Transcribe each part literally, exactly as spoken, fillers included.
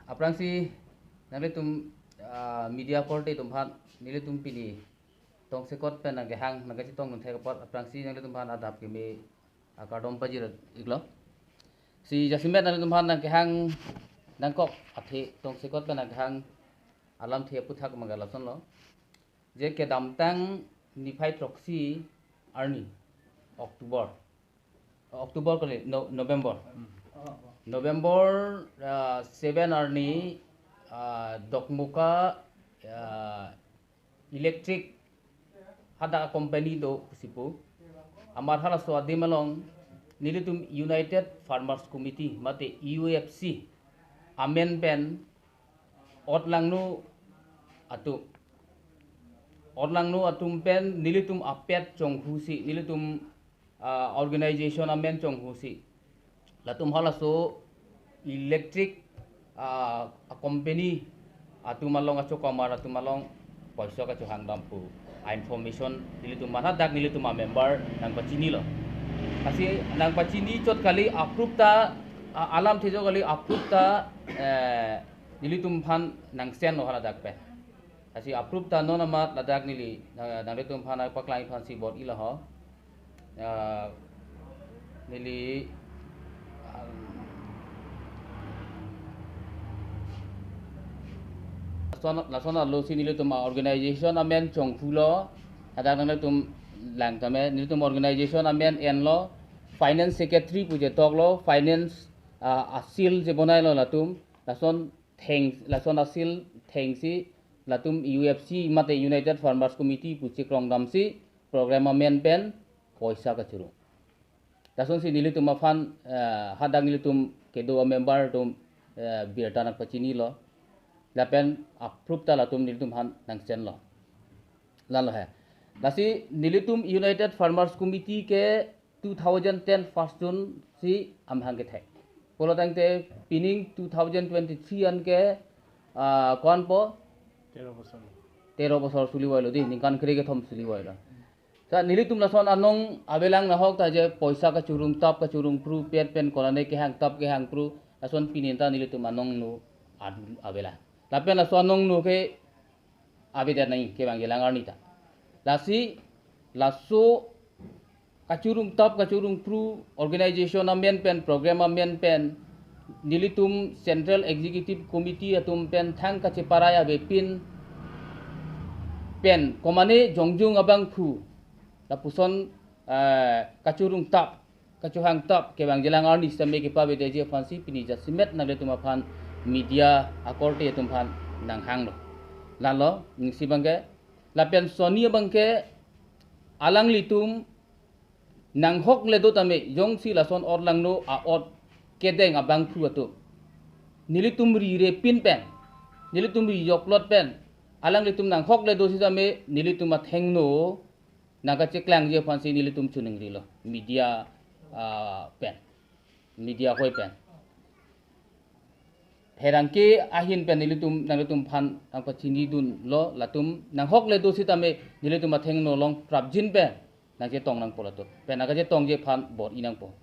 Aphrangsi nanglitum, ah, media korte atum aphan nelitum pini tongsekot pen nangkehang nangkachetongdun thek apot aphrangsi nanglitum aphan adap keme akardom pajir iklo. Si jasemet nanglitum aphan nangkehang nangkok athe tongsekot pen nangkehang alamthe aphuthak mangga lasonlo. Je kedamtang niphai throksi arni October, October kali, no, November. November, ah, seven arni, ah, Dokmoka, ah, electric hadak company do pusi pu. Amat halaso adim along nelitum United Farmers Committee mate U F C amen pen otlangno atum. Otlangno atum pen nelitum apet chonghusi, nelitum, ah, organization amen chonghusi. Latum halaso electric, ah, company atum along achokamar atum along poisa kachohang dam pu a-information nelitum aphan hadak nelitum amember nangpachinilo. Lasi nangpachini chot kali approve ta, ah, alamthe chot kali approve ta, eh, nelitum aphan nangsenlo haladak pen. Lasi approve ta non amat ladak neli, ah, nanglitum aphan nangpaklang aphansi bor-ilo ho. Ah, neli, ah, lason, lason arlosi nelitum a-organization amen chonghulo, hadak nanglitum lang tame, nelitum organization amen enlo, finance secretary pu chetoklo, finance, ah, a-seal chebonailo latum, lason theng, lason a-seal thengsi latum U F C mate United Farmers Committee pu chekrong damsi program amen pen poisa kachuru. Lasonsi nelitum aphan, eh, hadak nelitum kedo amember atum, eh, birta nangpachinilo. Lapen approve ta latum nelitum aphan nangsenlo. Lalo he. Lasi nelitum United Farmers Committee ke two thousand ten first June si amahang kethek. Pulo tangte pining two thousand twenty-three an ke, ah, ko-an po? Tero bosor. Tero bosor sulivoilo dei, ningkan kre kethom sulivoilo. Sa nelitum lason anong avelang nahok ta je poisa kachurung tap kachurung phru pet pen konane kehang tap kehang phru, lason pini ta nelitum anongno ad-, avelang. Lapen laso anongno ke avedet nai kevangjilang arni ta. Lasi laso kachurung tap kachurung phru organization amen pen program amen pen nelitum Central Executive Committee atum pen thang kacheparai avepin pen komane jongjung abangphu lapuson, eh, kachurung tap kachohang tap kevangjilang arni sitame kepavedetji aphansi pini jasemet nanglitum aphan media akorte atum aphan nanghanglo. Lalo, ning si abangke, lapen soni abangke, alanglitum nanghokle do tame, jongsi lason otlangno a-ot kedeng abangphu atum nelitum rirepin pen, nelitum rijoklot pen, alanglitum nanghokle do sitame, nelitum athengno nangkacheklangji aphansi nelitum choningrilo, media, ah, pen, media hoi pen. Pherangke ahin pen nelitum, nanglitum aphan nangpachinidunlo, latum nanghokle do sitame nelitum athengno long prapjin pen nangchetong nangpo latum. Pen nangkachetongji aphan bor-i nangpo.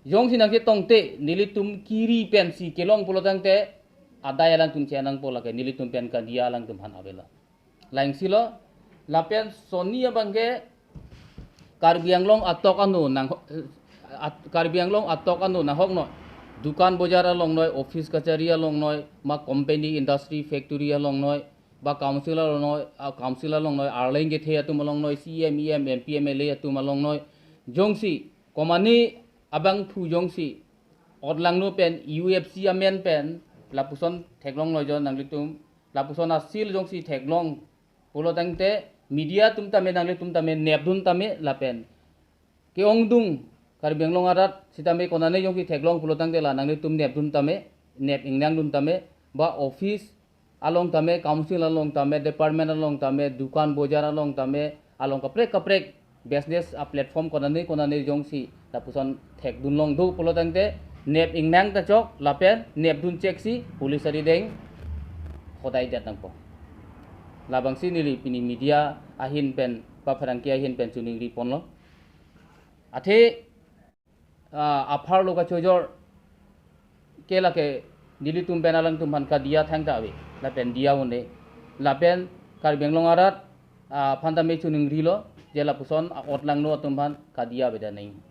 Jongsi nangchetongte nelitum kiri pensi kelong pulo tangte adai alangtum che nangpo, lake nelitum pen kadiya alangtum aphan avelo. Langsilo, lapen soni abangke Karbi Anglong atok ano nang, at-, Karbi Anglong atok ano nanghoknoi. Dukan bojar alongnoi, office kachari alongnoi, ma company, industry, factory alongnoi, ba council alongnoi, ah, council alongnoi, arleng kethe atum alongnoi, C E M, E M, M P, M L A atum alongnoi. Jongsi komane abangphu jongsi otlangno pen U F C amen pen lapuson theklonglo jo nanglitum, lapuson a-seal jongsi theklong pulo tangte media atum tame nanglitum tame nepdun tame lapen ke-ongdung Karbi Anglong arat sitame konane jongsi theklong pulo tangte la nanglitum nepdun tame, nep ingnangdun tame, ba office along tame, council along tame, department along tame, dukan bojar along tame, along kaprek kaprek business a-platform konane konane jongsi lapuson thekdunlong do pulo tangte nep ingnang ta chok lapen nepdun cheksi police arideng hodai det nangpo. Labangsi neli pini media ahin pen, ba pherangke ahin pen choningri ponlo. Athe, ah, apharlo kachojor ke lake nelitum pen alangtum aphan kadiya thangta ave, lapen diya un-e, lapen Karbi Anglong arat, ah, aphan tame choningrilo, je lapuson a-ot langno atum aphan kadiya avedet nangji.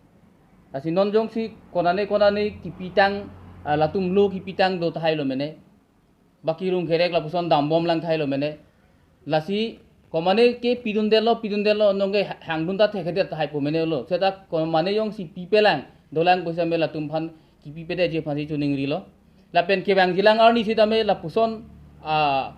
Lasi non jongsi konane konane kipitang, ah, latum lo kipitang do tahai lo mene. Ba kerung kerek lapuson dambom lang tahai lo mene. Lasi komane ke pidundetlo, pidundetlo, nonke ha-, hangdun ta thekthedet tahai po mene lo. Seta komane jongsi pipelang, dolang poisa me latum aphan kipipedetji aphansi choningrilo. Lapen kevangjilang arni sitame lapuson, ah,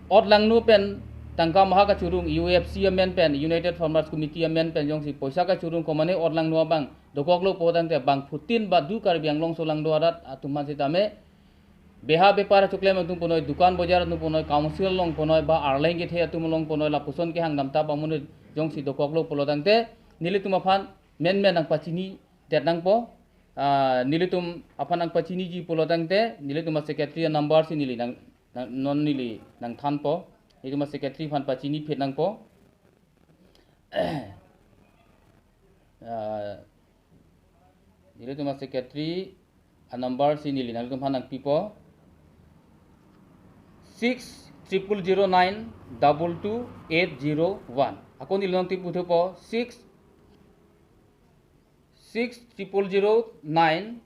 ot langno pen tangka maha kachorong, U F C amen pen, United Farmers Committee amen pen jongsi poisa kachorong komane ot langno abang dokoklo pulotangte bangphutin ba du Karbi Anglong solangdo arat atum aphan sitame beha bepar achoklem atum punoi, dukan bojar atum punoi, council along punoi, ba arleng kethe atum along punoi, lapuson kehang damtap amonit jongsi dokoklo pulotangte nelitum aphan menmen nangpachinidet nangpo. Ah, nelitum aphan nangpachiniji pulotangte nelitum a-secretary a-number si neli nang, nang, non neli nangthanpo. Nelitum a-secretary aphan pachiniphit nangpo. Ah, nelitum a-secretary a-number si neli nangtum aphan nangpipo, six triple zero nine double two eight zero one. Ako neli nangtipu thupo, six, six triple zero nine,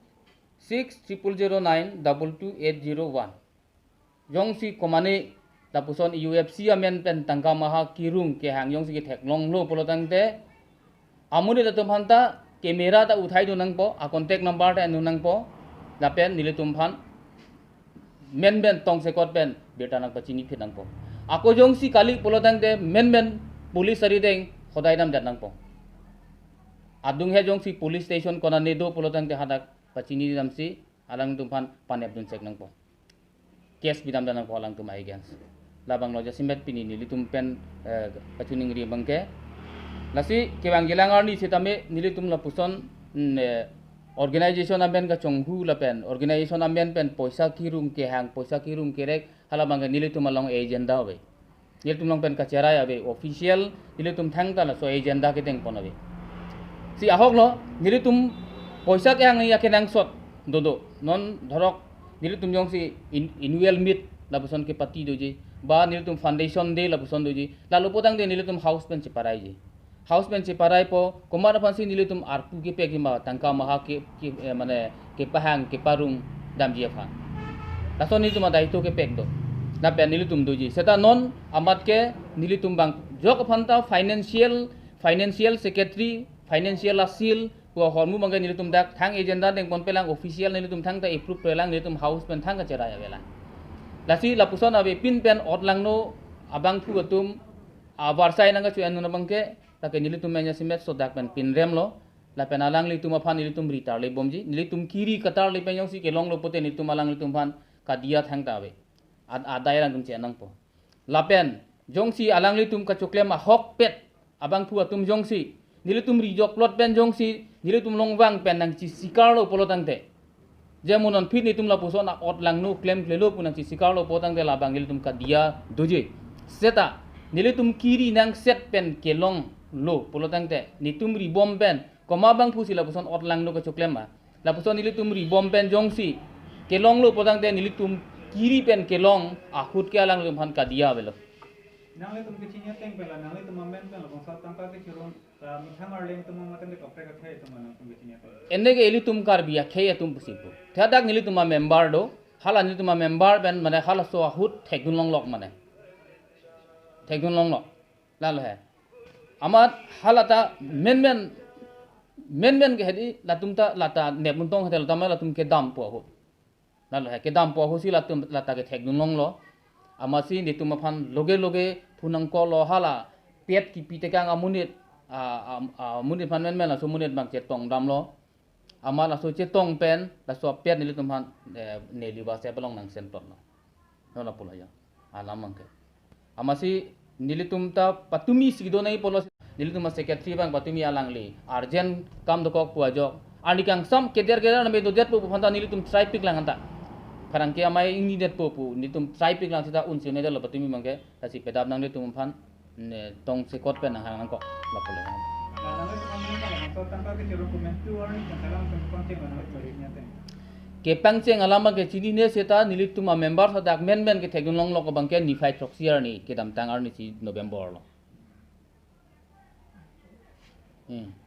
six triple zero nine double two eight zero one. Jongsi komane lapuson U F C amen pen tangka maha kerung kehang jongsi ketheklonglo pulotangte, amonit atum aphanta camera ta uthai dun nangpo, a-contact number ta en dun nangpo, lapen nelitum aphan menmen tongsekot pen birta nangpachiniphit nangpo. Ako jongsi kali pulotangte menmen police arideng hodai damdet nangpo. Adunghe jongsi police station konane do pulotangte hadak pachini damsi alangtum aphan panepdun chek nangpo. Case bidam dam nangpo alangtum a-against. Labanglo jasemet pini nelitum pen, eh, kachiningri abangke. Lasi kevangjilang arni sitame nelitum lapuson, mm, eh, organization amen kachonghu lapen organization amen pen poisa kerung kehang, poisa kerung kerek, halabangke nelitum along agenda ave. Nelitum along pen kacherai ave, official nelitum thangta laso agenda kedengpon ave. Si ahoklo, nelitum poisa kehang nangji akenangsot dodo. Non dhorok nelitum jongsi in-, annual meet lapuson kepati doji, ba nelitum foundation day lapuson doji, lalo pulotangte nelitum house pen cheparaiji. House pen cheparaipo, komat aphansi nelitum arpu kepekji ma tangka maha ke, ke, eh, mane kepahang keparung damji aphan. Laso nelitum adaito kepek do. Lapen nelitum doji. Seta non amat ke nelitum bang jok aphanta financial, financial secretary, financial a-cell pu ahormu abangke nelitum dak thang agenda dengpon pelang official nelitum thangta approve pelang nelitum house pen thang kacherai avelang. Lasi lapuson avepin pen ot langno abangphu atum avarsai nangkacho-en dun abangke, lake nelitum pen jasemet sodak pen pinremlo, lapen alanglitum aphan nelitum ri tarlebomji, nelitum kiri katarle pen jongsi kelonglo pute nelitum alanglitum aphan kadiya thangta ave. Ad-, adai alangtum che nangpo. Lapen jongsi alanglitum kachoklem ahokpet abangphu atum jongsi nelitum rijok plot pen jongsi nelitum longvang pen nangchisikarlo pulotangte, jemon non phi nelitum lapuson a-ot langno klemklelo pu nangchisikarlo pulotangte labang nelitum kadiya doji. Seta nelitum kiri nangset pen kelonglo pulotangte, nelitum ribom pen koma abangphusi lapuson ot langno kachoklem ma. Lapuson nelitum ribom pen jongsi kelonglo pulotangte nelitum kiri pen kelong ahut ke alanglitum aphan kadiya avelo. Nanglitum kachini ateng pen la, nanglitum amen pen labangso tangka kechirung, ah, methang arleng atum amat pen kaprek akhei atum nangtum kachini ateng. Ene ke ilitum Karbi akhei atum pusi pu. Thadak nelitum a-member do, hala nelitum a-member pen mane halaso ahut thekdun longlok mane. Thekdun longlok. Lalo he. Amat halata menmen, menmen ke hedi latum ta lata nepmuntong hedi latum latum kedampo ahut. Lalo he kedampo ahutsi latum lata kethekdun longlo. Amatsi nelitum aphan loge loge phunangkoklo hala pet kipi tekang amonit, a, a, a, amonit aphan menmen laso amonit abang chetong damlo. Amat laso chetong pen laso pet nelitum aphan, eh, neli ba se pelong nang sentot lo. Nola pulo ya. Alam abangke. Amatsi nelitum ta patumi si do nai pulo, nelitum a-secretary abang patumi alangli urgent kam dokok pu ajok. Arni kangsam keder keder name dodetpo pu aphanta nelitum traipik lang anta. Pherangke amei ingnidetpo pu nelitum traipik lang seta unsi ne dolo patumi abangke. Lasi pedap nang nelitum aphan ne tongsekot pen nanghang nangkok lapulo. Nah, nanglitum amen pen labangso tangka kechirung komantu arni pen kalang pen pangcheng nanglitum ri nya teng. Kepangcheng alam abangke chinine seta nelitum amember hadak menmen kethekdun longlo abangke niphai throksi arni kedamtang arni si November lo. Hmm.